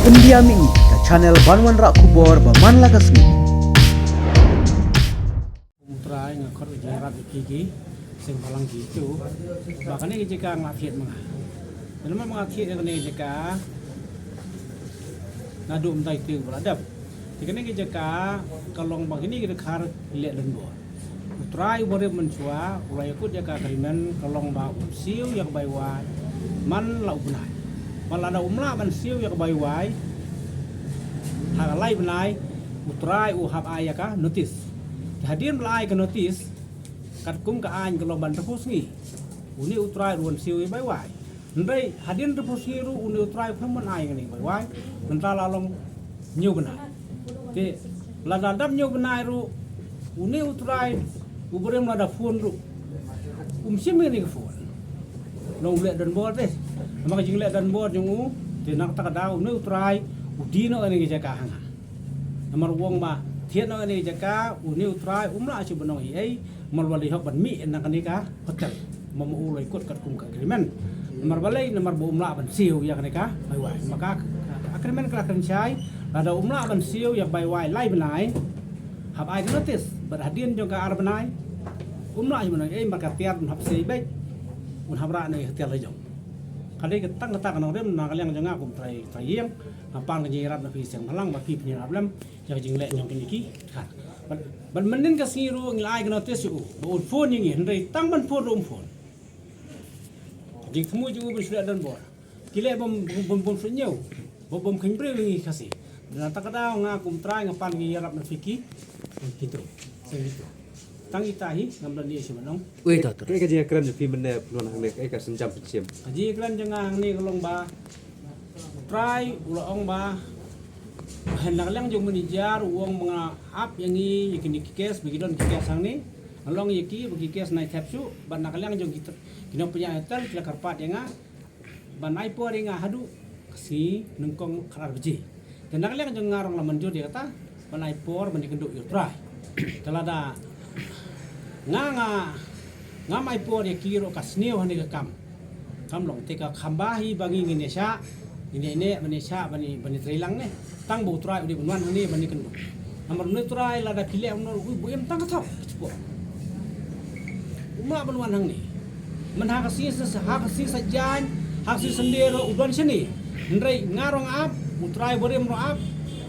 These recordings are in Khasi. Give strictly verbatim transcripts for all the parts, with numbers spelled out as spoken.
Pyndiam ïa ngi ka channel ban wanrah khubor ba man la ka sngi. Trai nga khot ka jingïarap ïa ki ki seng bhalang ki tu. Ba kane ka jaka nga thied ma nga. Namar ma nga thied ïa kane ka jaka naduh mynta ki tieng ba la dep. Te kane ka jaka ka long ba kine ki dkhar ki leh donbor. U trai uba rim mynshuwa u la ïakut ïa ka agreement ka long ba un siew ïa ka bai wai man la u bnai. Ba lada um lah ban siew ïa ka bai wai ha ka lai bnai, u trai u hap ai ïa ka notis. Te hadien ba la ai ka notis, katkum ka aiñ ka long ban hynriewphew sngi une u trai ruh un siew ïa bai wai. Hynrei hadien hynriewphew sngi ruh une u trai u khlem ban ai ïa kane ka bai wai. Mynta la long hynñiew bnai. Te lada dap hynñiew bnai ruh une u trai uba rim lada phone ruh um shim ïa kane ka phone. Long u leh donbor te. Namar ka jingleh donbor jong u te na kata ka daw une u trai u die noh ïa kane ka jaka ha nga. Namar u ong ba thied noh ïa kane ka jaka, une u trai um lah shuh ban ong ei ei, namar ba la hok ban mih na kane ka hotel. Namar ma u la ïakut katkum ka agreement. Namar balei, namar ba um lah ban siew ïa kane ka bai wai. Ma ka, ka agreement ka la kren shai, lada um lah ban siew ïa ka bai wai lai bnai, hap ai ka notis. Bad hadien jong ka ar bnai um lah shuh ban ong ei, namar ka tiar un hap sei beit, un hap rah na ka hotel la jong. Ka dei ka tang kata ka nongrim na ka liang jong nga kum trai, trai ïing. Nga pan ka jingïarap na phi seng bhalang ba phi pynïarap lem ïa ka jingleh jong kine ki dkhar. Bad, bad mynnin ka sngi ruh ngi la ai ka notis ïa u ba un phone ïa ngi, hynrei tang ban phone ruh um phone. Jingthmu jong u ban shu leh donbor. Ki leh bym, bym, bym, bym shu ñiew. Bym, bym kheiñ briew ïa ngi Khasi. Na kata ka daw nga kum trai nga pan ka jingïarap na phi ki. Ki tu. Seng ki tu. Tang ita hi ngam don ïa shi manong. Ui, ta, ta. Kaei ka jingkren jong phi mynne pynwan hangne, kaei ka sienjam pynshim? Ka jingkren jong nga hangne ka long ba u trai u la ong ba, ha na ka liang jong manager u ong ba nga ap ïa ngi ïa kine ki case, ba ki don ki case hangne. Nga la ong ïa ki ba ki case nai thep shuh, bad na ka liang jong ki tr-, ki nongpynïaid hotel ki la kyrpad ïa nga ban ai por ïa nga haduh ka sngi nyngkong khatar baje. Te na ka liang jong nga ruh nga la mynjur ïa kata ban ai por ban ïakynduh ïa u trai. Te lada nga, nga, ngam ai por ïa ki ruh ka sniew hangne ka kam. Kam long te ka kham bha hi ba ngi ngin ïa shah, ngin ïa neh ban ïa shah ban ïa, ban ïa trei lang ne. Tang ba u trai u dei ban wan hangne ban ïakynduh. Namar une u trai lada phi leh kumno ruh u buh im tang ka thok. Ka chipoh. Um lah ban wan hangne. Man ha ka sngi sa, ha ka sngi Saitjaiñ, ha ka sngi Sunday ruh u don shane. Hynrei nga ruh nga ap, u trai barim ruh ap.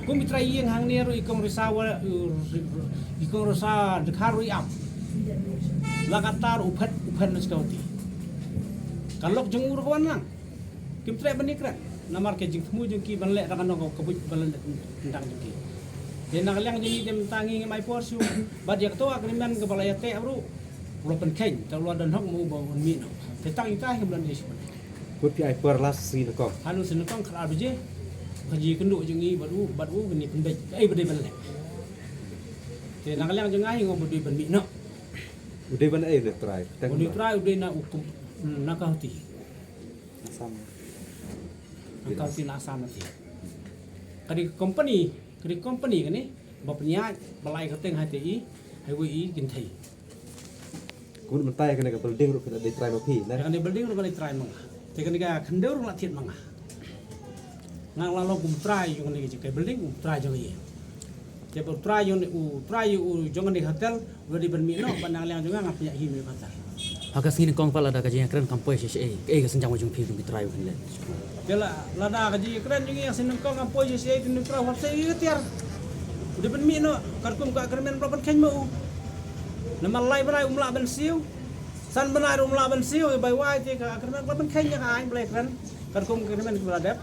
Kum i trai ïing hangne ruh i kong Risa wa, i kong Risa Dkhar ruh i ap. La katta ruh u phet, u phet na security. Ka lok jong u ruh ka wan lang. Kim treh ban ïakren. Namar ka jingthmu jong ki ban leh da kano ka buit ban leh tang jong ki. Te na ka liang jong ngi te mynta ngi ngim ai por shuh. Bad ïa kato agreement kaba la ïateh ruh u la pynkheiñ, te u la don hok ma u ba un mih noh. Te tang ita hi ngim don issue. Kut phi ai por la shi nyngkong. Haduh shi nyngkong khatar baje. Ka jingïakynduh jong ngi bad u, bad u ngin ïa pynbeit kaei ba dei ban leh. Te na ka liang jong nga hi nga ba dei ban mih noh. U dei ban ei u trai? U dei trai, u dei na u kum, na ka hoti. Assam. Ka hoti na Assam hoti. Ka dei ka company, ka dei ka company kane ba pynïaid ba lai kyrteng ha te i, highway i kynthei. Kumno mynta ïa kane ka building ruh ka dei trai ma phi ne? Ïa kane building ruh ka dei trai ma nga. Te kane ka khyndew ruh la thied ma nga. Nga la long kum trai jong kane ka building, kum trai jong ngi. Te ba u trai jong u, trai u jong kane hotel u la dei ban mih noh, bad na ka liang jong nga nga pynïaid hi ïa ka hotel. Ha ka sngi nyngkong pat lada ka jingkren kam poi sha sha ei, kaei ka sienjam jong phi jong ki trai u kin leh? Te la, lada ka jingkren jong ngi ha ka sngi nyngkong kam poi sha sha ei, te u trai u hap sei ïa ka tiar. U dei ban mih noh, katkum ka agreement ba la pynkheiñ ma u. Namar lai bnai um lah ban siew. San bnai ruh um lah ban siew, bai wai te ka agreement ba la pynkheiñ ïa ka aiñ ba la ïakren. Katkum ka agreement ba la dep.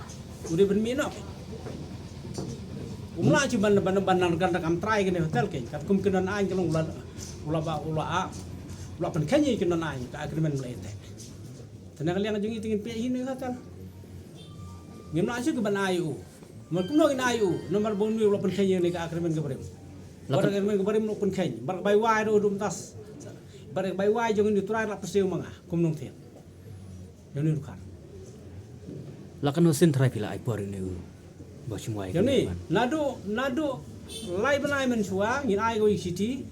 U dei ban mih noh. Um lah shuh ban, ban, ban nang kan da kam trai kane hotel kein. Katkum ki don aiñ ka long u la, u la ba, u la a, u la pynkheiñ ïa ki don aiñ ka agreement ba la ïateh. Te na ka liang jong ngi te ngin pynïaid hi ïa ka hotel. Ngim lah shuh ki ban ai u. Namar kumno ngin ai u? Namar ba une u la pynkheiñ ïa kane ka agreement ka barim. Bad ka agreement ka barim u la pynkheiñ. Bad ka bai wai ruh u dum tas. Bad ka bai wai jong une u trai la pynsiew ma nga kum nongthied. Ïa une u dkhar. La katno sien trai phi la ai por ïa une u ba u shim wai? Ïa une, naduh, naduh lai bnai mynshuwa ngin ai ka wei shithi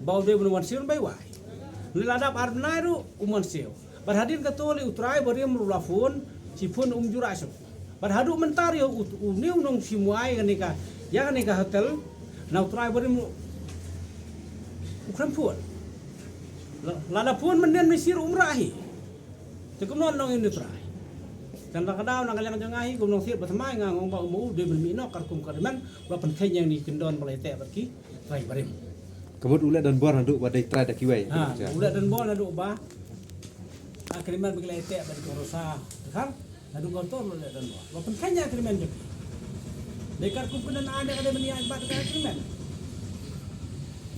ba u dei ban wan siew ban bai wai. Lada dap ar bnai ruh um wan siew. Bad hadien kato lei u trai barim ruh la phone, shi phone um ju rah shuh. Bad haduh mynta ïa u, u new nong shi muai kane ka, ïa kane ka hotel, na u trai barim u khlem phone. La, lada phone mynnin mynshir um rah hi. Te kumno nong ïa u trai. Tang da ka daw na ka liang jong nga hi kum nongsiej ba thymmai nga ong ba u ma u dei ban mih noh katkum ka agreement ba pynkheiñ ïa kine ki kyndon ba la ïateh bad ki trai barim. Ka mut u leh donbor naduh ba dei trai da kiwei. Ha, u leh donbor naduh ba agreement ba ki la ïateh bad ki Rosa Dkhar. Naduh ka tor u leh donbor. Ba pynkheiñ ïa agreement jong ki. Dei katkum kyndan ai da ka dei ban ïa bat ka agreement.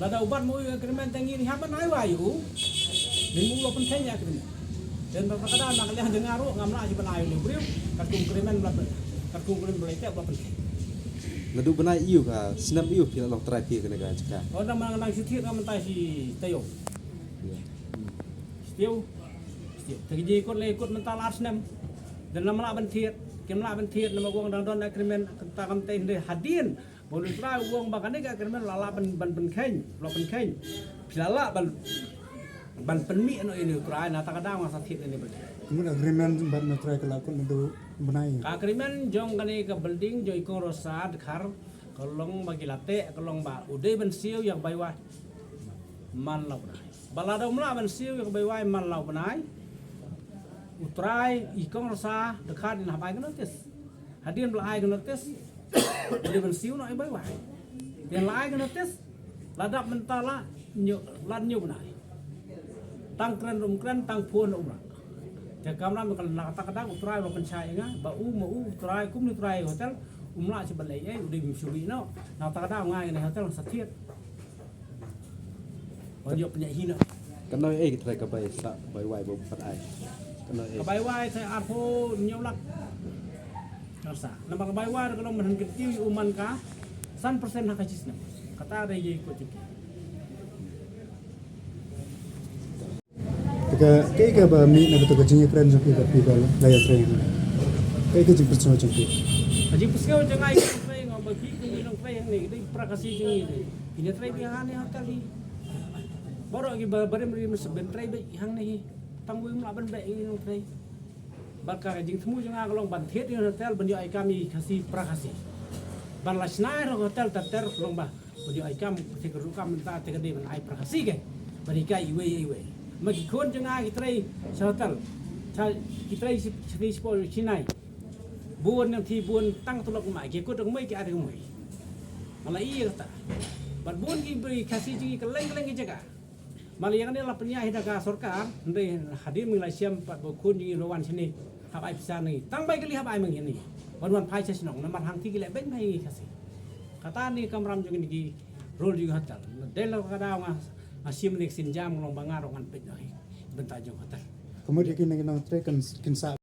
Lada u bat ma u ïa agreement tang ïa ni hap ban ai wai u. Dei ma u la pynkheiñ ïa agreement. Te na ka daw na ka liang jong nga ruh ngam lah shi ban ai u leh briew. Katkum agreement ba la pyn-, katkum agreement ba la ïateh ba la pynkheiñ. Naduh bnai ïa u ka snem ïa u phi la long trai phi kane ka jaka. Ynda ma nga nang shu thied nga mynta shi taïew. Ïa. Shi taïew. Shi taïew. Te ki jingkut leh kut mynta la ar snem. Te nam lah ban thied, kim lah ban thied namar u ong dang don agreement, kata kam tei hynrei hadien ba u leh trai u ong ba kane ka agreement la lah ban, ban pynkheiñ, la pynkheiñ. Phi la lah ban, ban pynmih noh ïa u trai na kata ka daw nga sa thied ïa une u building. Ka mut agreement bad une u trai ka la kut naduh bnai. Ka agreement jong kane ka building jong i Kong Rosa Dkhar ka long ba ki la teh, ka long ba u dei ban siew ïa ka bai wai man la u bnai. Ba lada um lah ban siew ïa ka bai wai man la u bnai, u trai i Kong Rosa Dkhar in hap ai ka notice. Hadien ba la ai ka notice, u dei ban siew noh ïa ka bai wai. Te la ai ka notice, la dap mynta la hynñiew, la hynñiew bnai. Tang kren ruh um kren, tang phone ruh um rah. Te kamram ka na kata ka daw u trai ba pynshai ïa nga ba u ma u trai kum une u trai hotel um lah shi ban leh ei ei, u dei ban shu mih noh. Na kata ka daw nga ïa kane hotel nga sa thied. Ban ïoh pynïaid hi noh. Ka nang ei ki trai ka bai sa bai wai ba u pat ai. Ka nang ei. Ka bai wai sa arphew hynñiew lak. Ka sa. Namar ka bai wai ka long ban kyntiew ïa u man ka san percent ha ka shi snem. Kata dei ïa i kut jong ki. Te ka, kaei kaba mih na kata ka jingïakren jong phi bad phi ba la ïatrei hangne? Kaei ka jingpynsngew jong phi? Ka jingpynsngew jong nga ïa ki nongtrei, nga ba phi ki nongtrei hangne, ki dei para Khasi jong ngi. Ki nongtrei beit hangne ha hotel hi. Baroh ki ba, barim rim sa ban trei beit hangne hi. Tang wei ym lah ban beh ïa ki nongtrei. Bad ka jingthmu jong nga ka long ban thied ïa hotel ban ïoh ai kam ïa ki Khasi para Khasi. Ban la shna ïa hotel ter ter ka long ba Ban ïoh ai kam, te ka rukom mynta te ka dei ban ai para Khasi ke. Ban hikai iwei iwei. Ma ki khun jong nga ki trei sha hotel. Sha ki trei shi, shi, shi, shi nai. Bun nang thi bun tang tulop ma ki kut dang mai ki ai dang mai. Ma la i kata. Bad bun ki bri Khasi jong ngi kylleng kylleng ki jaka. Ma la ïa kane la pynïaid hi da ka sorkar, hynrei hadien ngi la shem pat ba khun jong ngi la wan shane. Hap ai pisa ngi. Tang bai kali hap ai ma ngi ngi. Ban wan phai sha shnong namar hangti ki leh beiñ ma ngi Khasi. Kata ne kamram jong ngi ki rule jong hotel. Dei la ka daw nga, nga shim ne ka sienjam long ba nga ruh ngan peit noh hi. Bynta jong hotel. Ka mut ïa ki ne ki nongtrei kin, kin sa